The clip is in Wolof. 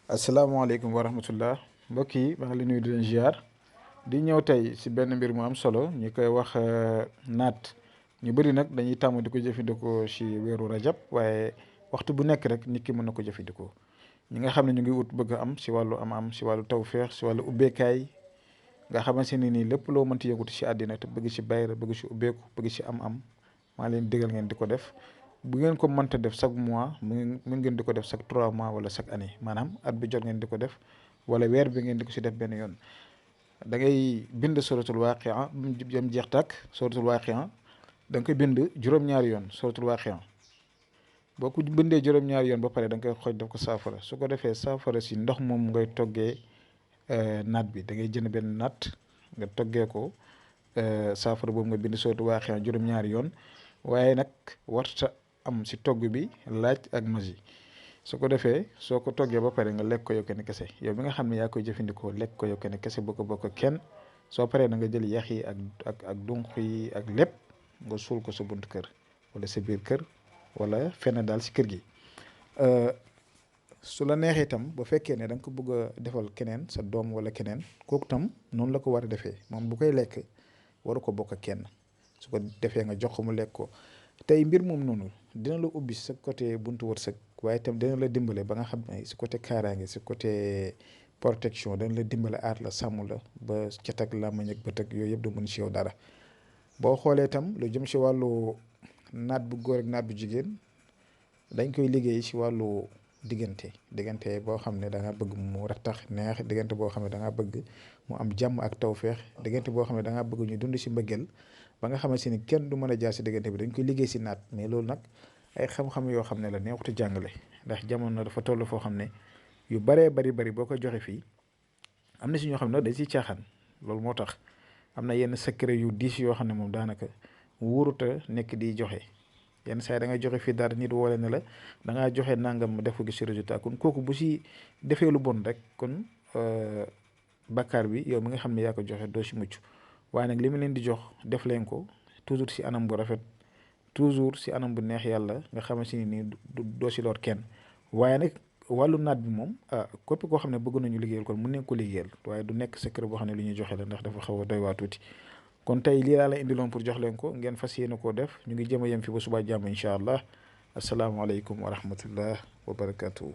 asalaamaaleykum wa rahmatullah mbokk yi maa ngi leen nuyu di leen ziar di ñëw tey si benn mbir mu am solo ñu koy wax naat ñu bëri nag dañuy tàmm di ko jëfandikoo si weeru rajab waaye waxtu bu nekk rek nit ki mën na ko jëfandikoo ñi nga xam ne ñu ngi ut bëgg am si wàllu am si wàllu tawféex si wàllu ubbeekaay nga xamante ne nii lépp loo mënti yëngutu si àddina te bëgg si bayra bëgg si ubbeeku bëgg si am maa leen digal ngeen di ko def. bu ngeen ko mënta def chaque mois mën ngeen di ko def chaque 3 mois wala chaque année maanaam at bi jot ngeen di ko def wala weer bi ngeen di ko si def benn yoon da ngay bind suratul waaqia jëm jeex tàkk suratul waaqia da nga koy bind juróom-ñaari yoon suratul waaqia boo ko bindee juróom-ñaari yoon ba pare da nga koy xooj def ko saafara su ko defee saafara si ndox moom ngay toggee naat bi da ngay jënd benn naat nga toggee ko saafara boobu nga bind suratul waaqia juróom-ñaari yoon waaye nag warta am si togg bi laaj ak magi su ko defee soo ko toggee ba pare nga lekk ko yow kenn kese yow mi nga xam ne yaa koy jëfandikoo lekk ko yow kenn kese boo ko bokk kenn soo paree da nga jël yax yi ak dunq yi ak lépp nga suul ko sa buntu kër wala sa biir kër wala fenn daal si kër gi. su la neexee itam bu fekkee ne da nga ko bëgg a defal keneen sa doom wala keneen kooku tam noonu la ko war a defee moom bu koy lekk waru ko bokk kenn su ko defee nga jox ko mu lekk ko. tey mbir moom noonu dina la ubbi sa côté buntu wërsëg waaye itam dina la dimbale ba nga xam ne si côté kaaraange si côté protection dina la dimbale aar la sàmm la ba cat ak làmmiñ ak bët ak yooyu yëpp du mën si yow dara. boo xoolee itam lu jëm si wàllu naat bu góor ak naat bu jigéen dañ koy liggéey si wàllu diggante boo xam ne da nga bëgg mu rattax neex diggante boo xam ne da nga bëgg mu am jàmm ak tawféex diggante boo xam ne da nga bëgg ñu dund si mbëggeel ba nga xamante ni kenn du mën a jaar si diggante bi dañ koy liggéey si naat mais loolu nag ay xam-xam yoo xam ne la neexutu jàngale ndax jamono dafa toll foo xam ne yu baree bari boo ko joxe fii am na si ñoo xam ne dañ siy caaxaan loolu moo tax am na yenn secret yu diis yoo xam ne moom daanaka wóoruta nekk di joxe yenn saa yi da ngay joxe fii dara nit woole ne la da ngaa joxe nangam def ko gis si résultat kon kooku bu si defee lu bon rek kon bakkaar bi yow mi nga xam ne yaa ko joxe doo si mucc. waaye nag li mu leen di jox def leen ko toujours si anam bu rafet toujours si anam bu neex yàlla nga xamante ni nii doo si lor kenn waaye nag wàllu naat bi moom képp koo xam ne bëgg nañu liggéeyal kon mun nañ ko liggéeyal waaye du nekk secret boo xam ne li ñuy joxe la ndax dafa xaw a doy waa tuuti. kon tey lii laa la indiloon pour jox leen ko ngeen fas yéene koo def ñu ngi jëm a yem fi ba subaa jàmm incha allah asalaamaaleykum wa rahmatullah wa barakatuhu